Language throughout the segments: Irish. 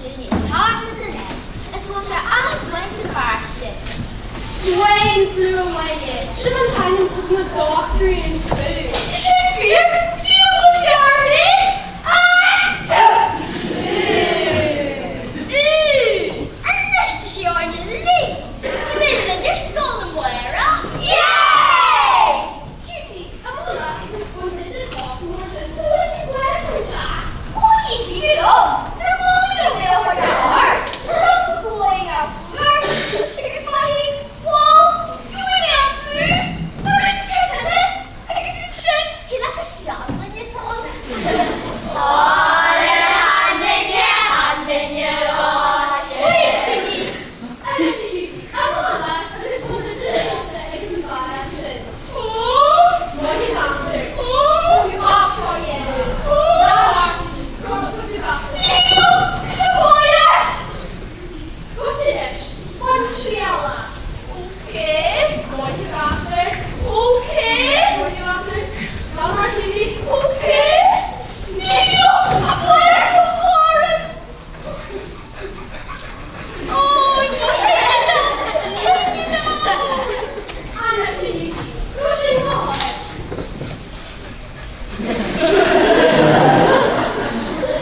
duine i Carna san áit is go bhfuil sé an-bhaint de Feirste. Swine flu a Mháire, sin an t-ainm a thug na dochtúirí ar an fliú. Tá sin fíor, sílim go bhfuil sé ar mé! Anois tá sé orainn uilig! An mbeidh linn ar scoil amárach? Yay! Cutie, a bhfuil leat an idir chách mór sin sa bhfuil tú glas anseo? Ó ní thig liom! Tar mamaí liom é a thabhairt ar rud go bhfaighidh mé fuar agus má théim bhuel gheobhaidh mé an fliú nó rud inteacht eile agus ansin cé leat a sheanduine atá ann? Tá na sheanduine, sheanduine ráite. Éistigí! Anois a Hiúdaí, an bhfuil leat agus tá an idir chóta agus an barrán sin. Ó! Maith a ghasúir! Ó! Tá tú á seo a dhéanamh. Ó! Ná Máirtín, go raibh tú gasúr. Níl! Tá sé buaile ort! Goitse anois, bain triail as. Ok. Maith a ghasúir. Ok. Maith a ghasúir. Ná Máirtín. Ok. Níl! Tá buaile ort ó Mháirín! Ó, ní féidir liom! Ní féidir liom! Anois a Hiúdaí, go raibh sin go hálainn.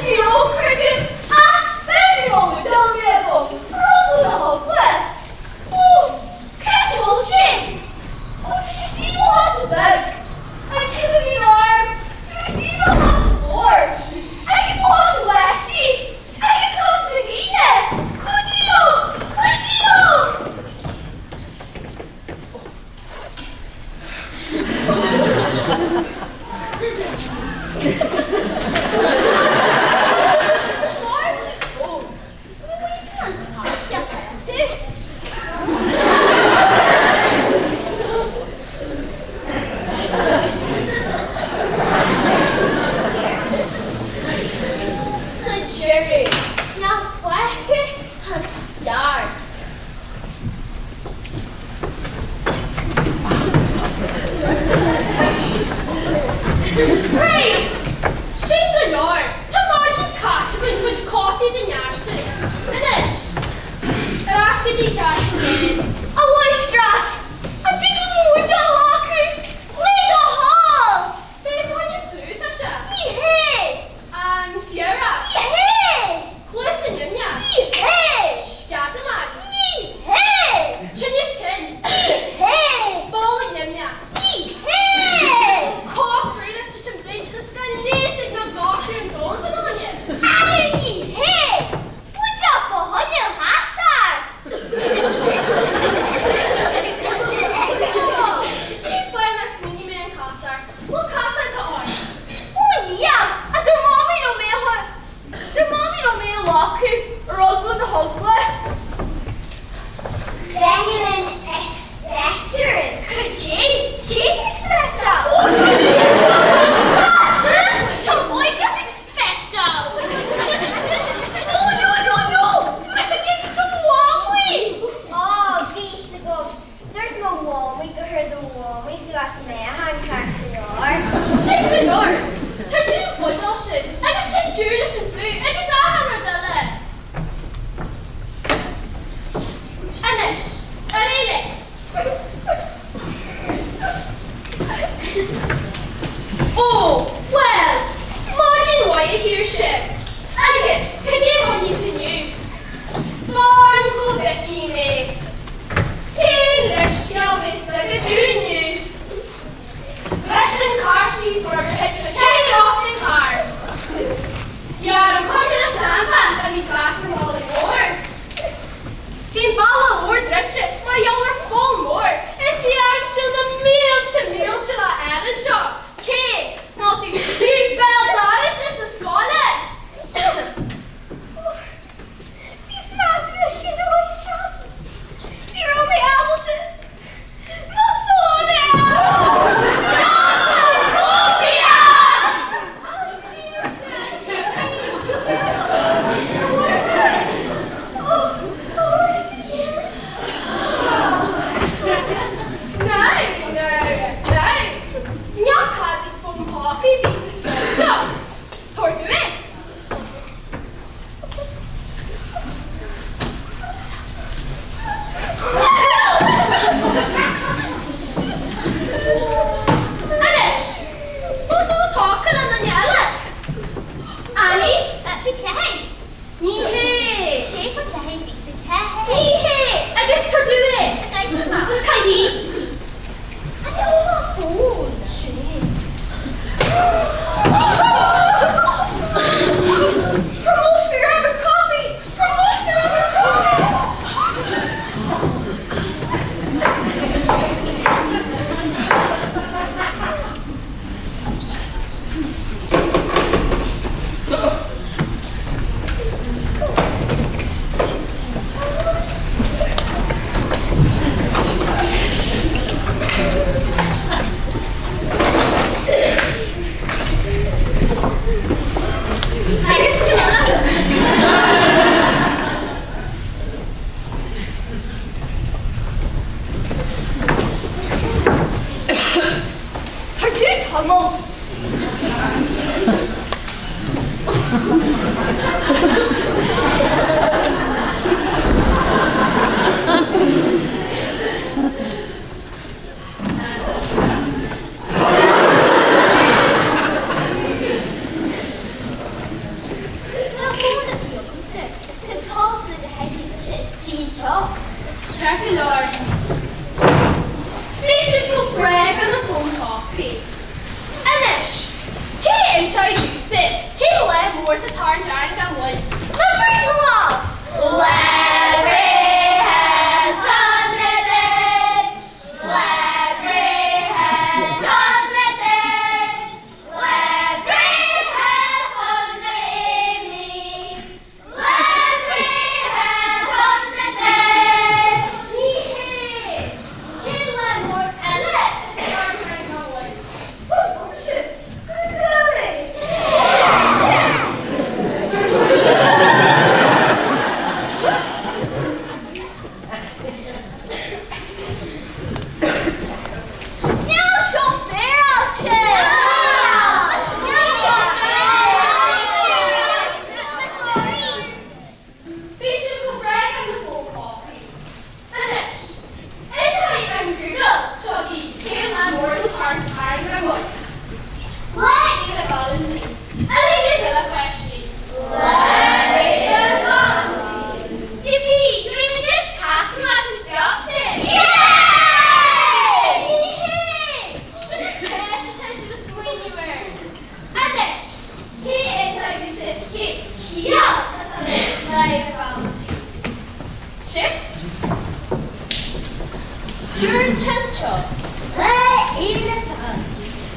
Ní raibh creideamh ach b'fhéidir go bhfuil dealbh agam, rud na heagla. Ó, cé bhfuil sé? Ó, tá sé sí mo hata beag. An cime bhí orm, tá sé sí mo hata mór. Agus mo hata báistí. Agus cóta na ndaoine! Cuidigh liom! Cuidigh liom! Máirtín Fós, an bhfuil an tairseach acu? Sa deireadh, nach bhfaca an scearn. Right! Sin go leor! Tá maidin caite againn ag baint cótaí den fhear sin. Anois, ar ais go dtí ceárta na hÉireann. A mháistreás! An dtig liom buidéal a ghlacadh? Le do thoil! Fé fá choinne an fliú atá sé. Ní hé! An fiabhras. Ní hé! Cluasa nimhneach. Ní hé! Sceadamán. Ní hé! Tinneas cinn. Ní hé! Bolg nimhneach. Ní hé! Cos réidh le titim duit agus gan leigheas ag na dochtúirí ar domhan fá choinne. Ara ní hé! Buidéal fá choinne an chasúir! Cén fáth nár smaoinigh mé ar an chasúr? Bhfuil casúr atá ort? Ó nia, a dúirt Mamaí liom é a dúirt Mamaí liom é a ghlacadh ar eagla na heagla. Bheinn expector Cad é? Cé expector? Tá voices expecto! No, no, no, no! Tá mise ag insint do Mhamaí! Ó, bhí fhios agam. Dúirt mo mhamaí gur chuir do mhamaí suas mé a tháinig ceart go leor. Sin go leor! Tar dún an buidéal sin agus sin deireadh leis an bhfliú agus achan rud eile! Anois, Ceart go leor. Bhí sibh go breá gan na fóin phócaí. Anois, cé a inseoidh domhsa cén lá mór atá ag tarraingt orainn gan mhoill? Mo bhreithlá! Lá breithe sona duit, lá breithe sona duit, lá breithe sona Amy, Lá breithe sona duit! Ní hé! Cén lá mór eile atá ag tarraingt orainn gan mhoill? Bhuel, muise, gúgáil é! Níl seo féaráilte! Níl seo féaráilte! Bhí sibh go breá gan na fóin phócaí. Anois, inseoidh an Google seo daoibh cén lá mór atá ag tarraingt orainn gan mhoill. Lá Fhéile Vailintín. A leithéid eile a pháistí. Lá Fhéile Vailintín. Yippee! Gheobhaidh muid casadh as an job sin! Yay! Ní hé! Sin an cheist atá sibh a smaoineamh air. Anois, cé a inseoidh domhsa cén chiall atá le Lá Fhéile Vailintín? Sibh? Deir Chencho, Lá Fhéile Vailintín.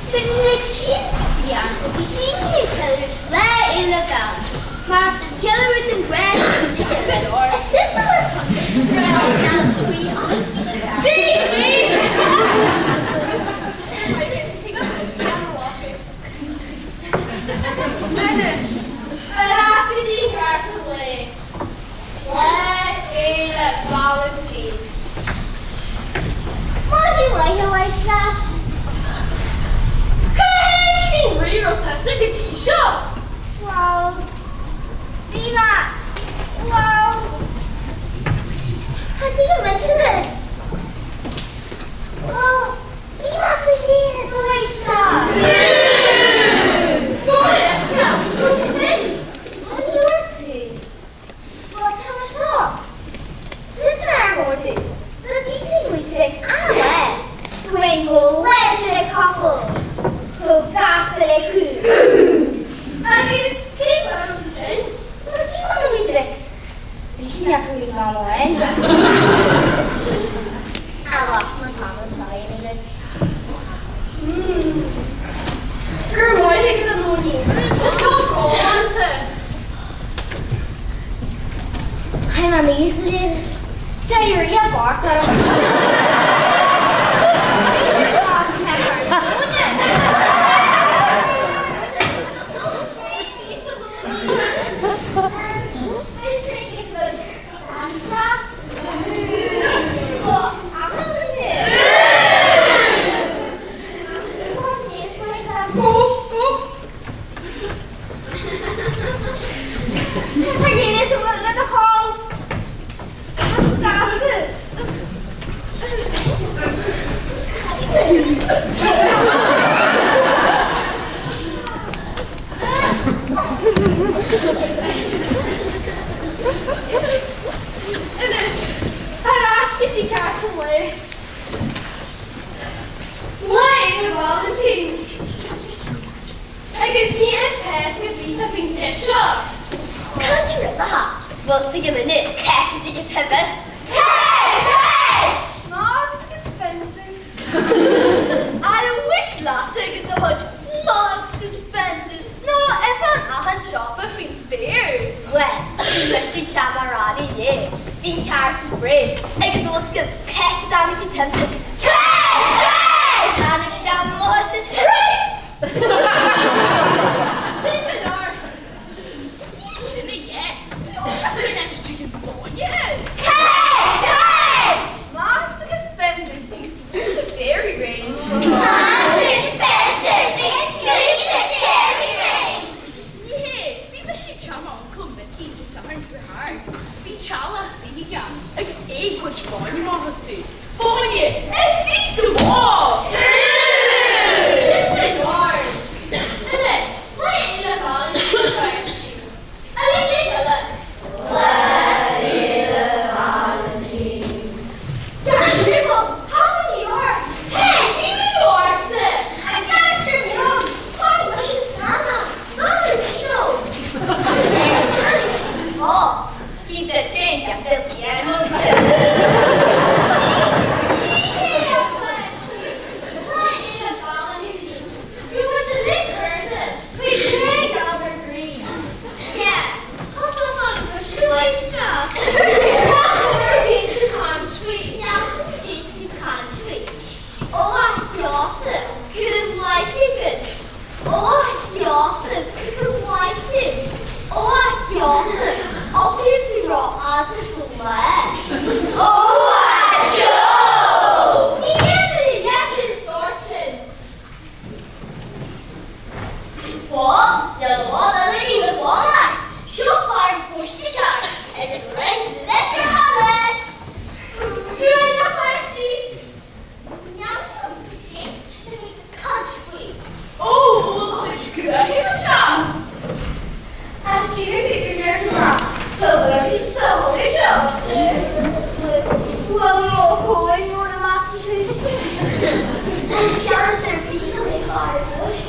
Duine cinnte faoi ann ó bhí daoine ag ceiliúradh Lá Fhéile Vailintín mar cheiliúradh den ghrá sin. Is simple atá sé, grá geal croí agus Suigh síos! Anois, ar ais go dtí ceart an lae. Lá Fhéile Vailintín. Maidin mhaith, a Mháistreás. Cá háit faoin rí a raibh tusa go dtí seo? Bhuel, bhí mé, bhuel, cad é go mb'in sin duit? Bhuel, Bhí mé sa léine sa mhaistreás. Go leithscéal, rud sin! An leor tús? Bhuel, tá mé seo. Dúirt mé ar m'ordú, do d'íosfaidh muid tar éis an-lá, go mbeinn chomh láidir le capall, chomh gasta le cú. Agus cén fáth a raibh tú tinn? Mar díomá na Weetabix. Bhí sin acu ag am amháin. Amach má tá mo seo a dhéanamh duit. Go raibh maith agat a Nóinín. Tá seo galánta. Chaith mé aníos a léas. D'éirigh a bart orm. Suigh síos a Nóinín. Anois, ar ais go dtí ceart an lae. Lá Fhéile Vailintín. Agus ní raibh tásc ar bith faoin gceist seo. Caint roimhe ha, bhfuil sa ghinine caite ag an taibheas. Cash! Cash! Marks agus Spencers. Ar mhuis leatsa agus do chuid Marks agus Spencers nó ar feadh achan siopa faoin spéir? Bhuel, bhí mise ag teach mo rang inné, bhí an ceart bréag agus mo scoil caite tháinig an tinneas. Cash! Cash! Tháinig sé amuigh as an troid! Sin go leor. Sin a dheich. Ní sé faoin aistriúchán báine. Cash! Cash! Marks agus Spencers the exclusive dairy range. Marks and Spencer's the exclusive dairy range! Ní hé, bhí mise ag teach m'uncail Mickey Dé Sathairn seo thart. Bhí teaghlach saoithe aige agus é ag baint bainne amach astu. Bainne istigh sa bhó! Sin go leor. Anois, Lá Fhéile Vailintín a pháistí. A leithéid eile. Lá Fhéile Vailintín. Measaim gur sin tú caint faoi. Measaim gur sin tú caint faoi. Ó a Sheosaimh, go raibh maith agat. Ó a Sheosaimh, go raibh maith thú. Ó a Sheosaimh, oibríonn tú rófhada sa lá. Ó a Joe! Ní dhéanann a dhath den sórt sin. Bhuel, níl i bhfad eile í na bána. Seo fear an phoist ag teacht agus roinnt litreacha leis. Suain a pháistí! Measaim cad é tá sibh ag caint faoi. Ó, an bhfuil cuid gruaige go deas? An tír bhí go léir go maith sula bhí samhail go deas. Bhuel, mo thóin mura measann tú. Níl seans ar bith go mbeidh fear ar bith.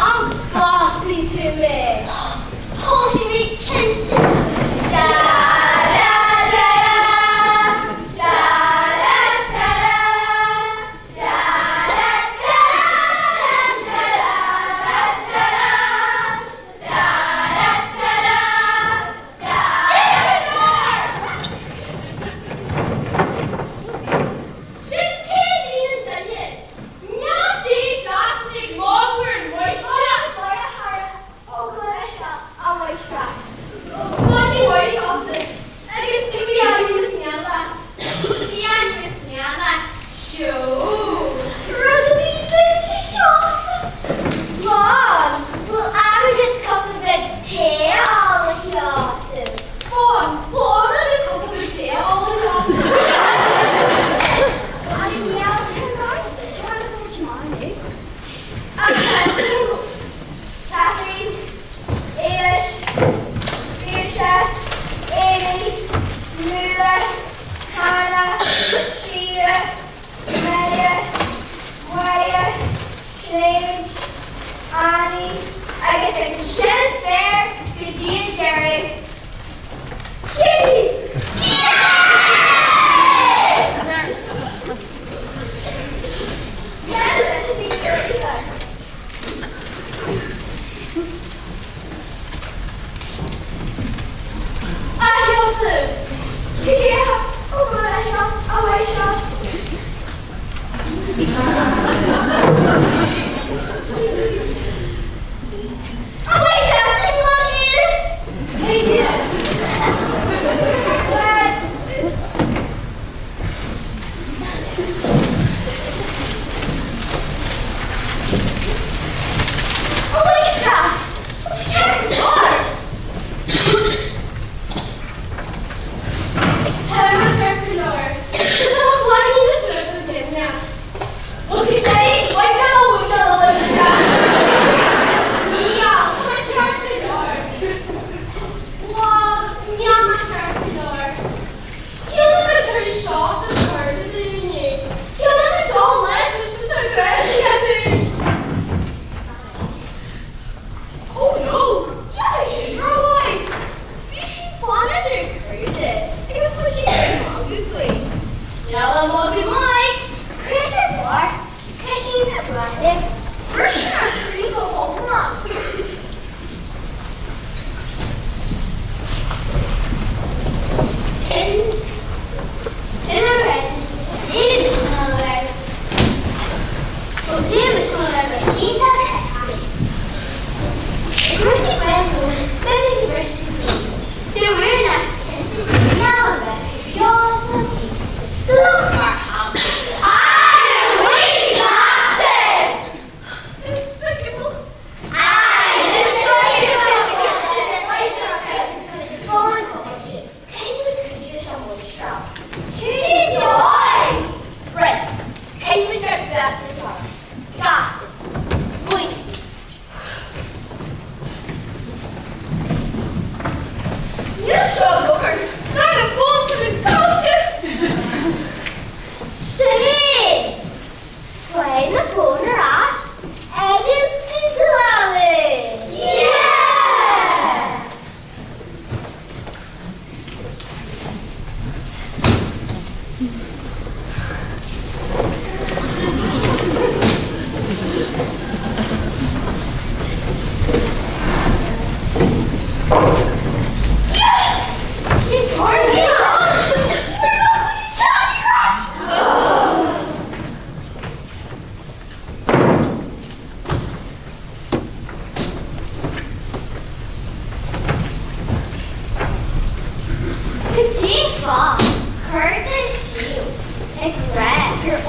An bpósfaidh tú mé? Pósfaidh mé cinnte. Da da da da da da da da da da da da da da da da da da. Sin céilí an duine. Níl sé deas a bheith ag magadh ar an mháistir. Maidin mhaith, a Sheosaimh. Agus cad é ainm is mian leat? Bhí ainm is mian leat. Seó! Rud a bhí duit, a Sheosaimh. Mom, bhfuil am agat cupa beag tae a fháil, a Sheosaimh? Mom, bhfuil am agat cupa beag tae a fháil, a Sheosaimh? Kathleen, Éilis, Saoirse, Amy, Nuala, Hannah, Síle, Maria, Máire, Sinéad, Annie agus an ceann is fearr go dtí an deireadh, Katie! Lean leis an Ursula. A Sheosaimh! Cad é ó go leis seo, a Mhaoirseach? A Mhaoirseach, sin rud is. Cé hiad? Bhuel. A Mhaoirseach, tá ceart go leor. Tá rud ceart go leor. Tá mo chloigeann is rud go deimhneach. Bhfuil tú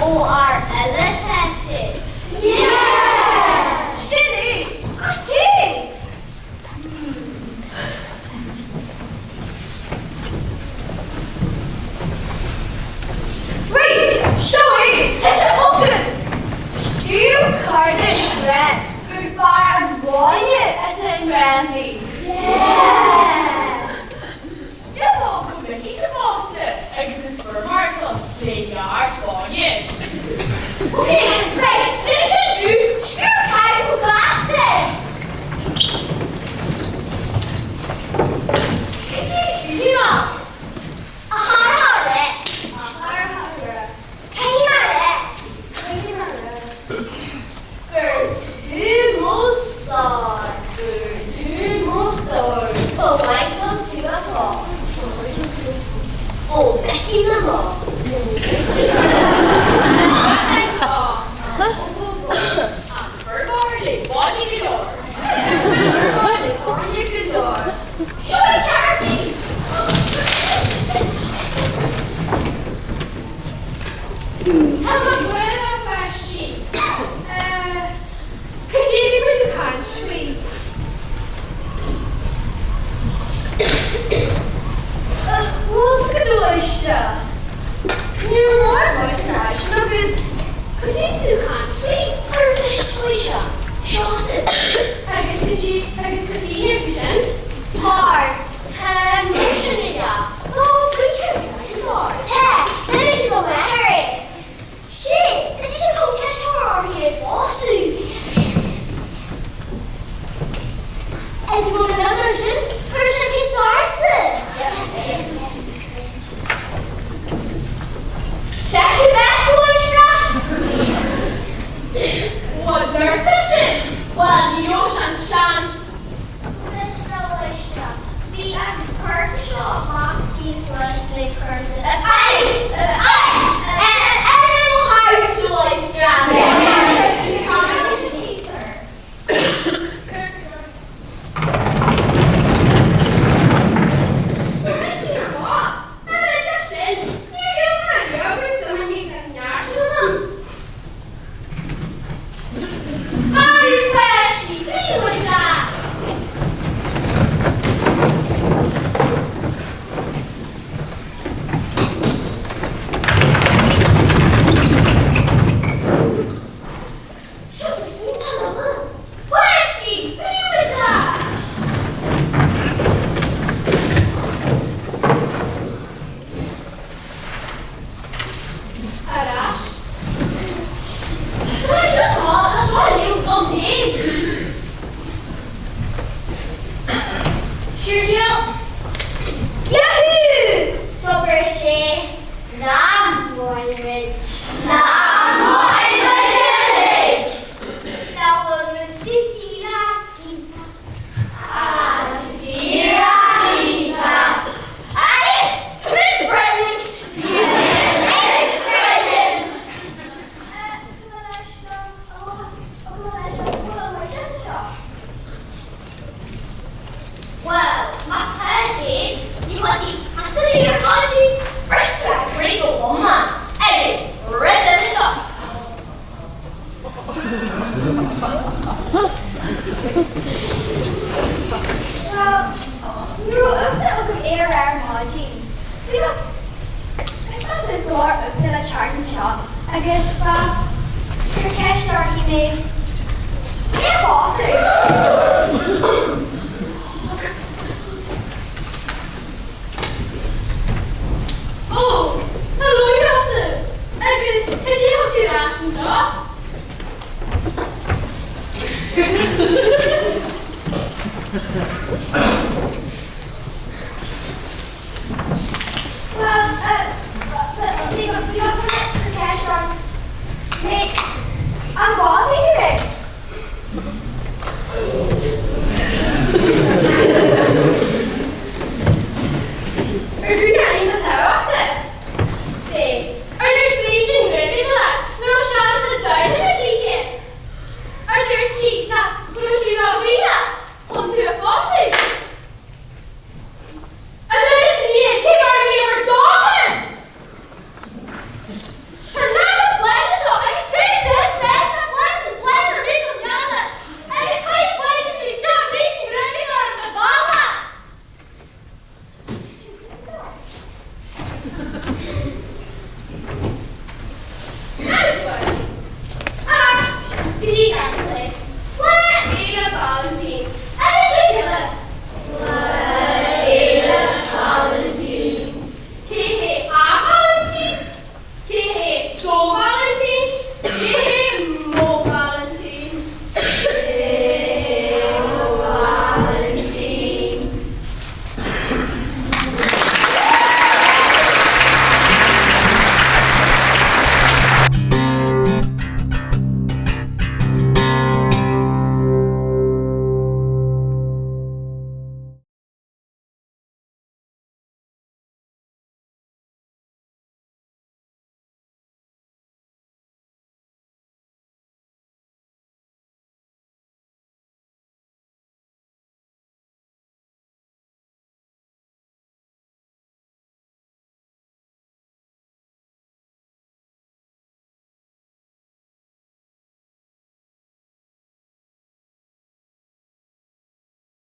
Ó fhear eile atá sé. Yeah! Sin é! Ach cé? Right! Seo é! Tá sé againn! Scríobh cárta ag rá gur fear an bhaile atá i ngrá léi. Yeah! Ceapaim go mbeidh sa fosta agus is foirmeálta le neart fáinne. Ok, right, duine sin dús, scríobh cárta chomh gasta! Cad é scríobh mé? A chara a chara Caithfidh mé a rá, caithfidh mé a rá gur tú mo stór, gur tú mo stór. Ba mhaith liom tú a phósadh, ba mhaith liom tú a phósadh, ó Mhicí na mBó, ó Mhicí na mBó. Seo Charlie! Tá mé ag goil a pháistí. Cad é a bhí muid ag caint faoi? Bhuel, go dóiste. Níor mhair muid in áit agat. Cad é tú ag caint faoi? Cuir ceist faoi seo, Seosamh. Agus cad é agus cad é ar tú sin? Mar, tá an rud sin aige. Nó b'fhéidir go mbeidh mar. Tá, d'inis sé do m'athair é. Sé, tá sé chun ceist a chur uirthi é phósadh. Ag dul na mar sin, chuir sé ceist ortsa. Second best mháistreás! Bhuel, dúirt sé sin, bhuel, ní raibh sé an seans. Anois a mháistreás, bhí an cárta seo amach thíos le cur de Ai! Ai! Ar mo chárta, a mháistreás! Seo go hiontach liom. Páistí, príomhoide! Ar ais. Tá seo tá, tá seo a léamh dom féin. Sure Yahoo! D'obair sé Nach bhfuil muid. Nach bhfuil muid uilig! Nach bhfuil muid go díreach iontach? Tá go díreach iontach. Aye, tá muid brilliant! Muid brilliant! Bhuel, má tá féin, ní bhainfidh casadh ar maidin. Briseadh croí go hiomlán agus rud eile dó. Bhuel, ní raibh uachtar agam é a rá ar maidin. Bhí mé ag go leor uachtar le teacht anseo agus, bhuel, chuir ceist uirthi mé, cé a phósadh?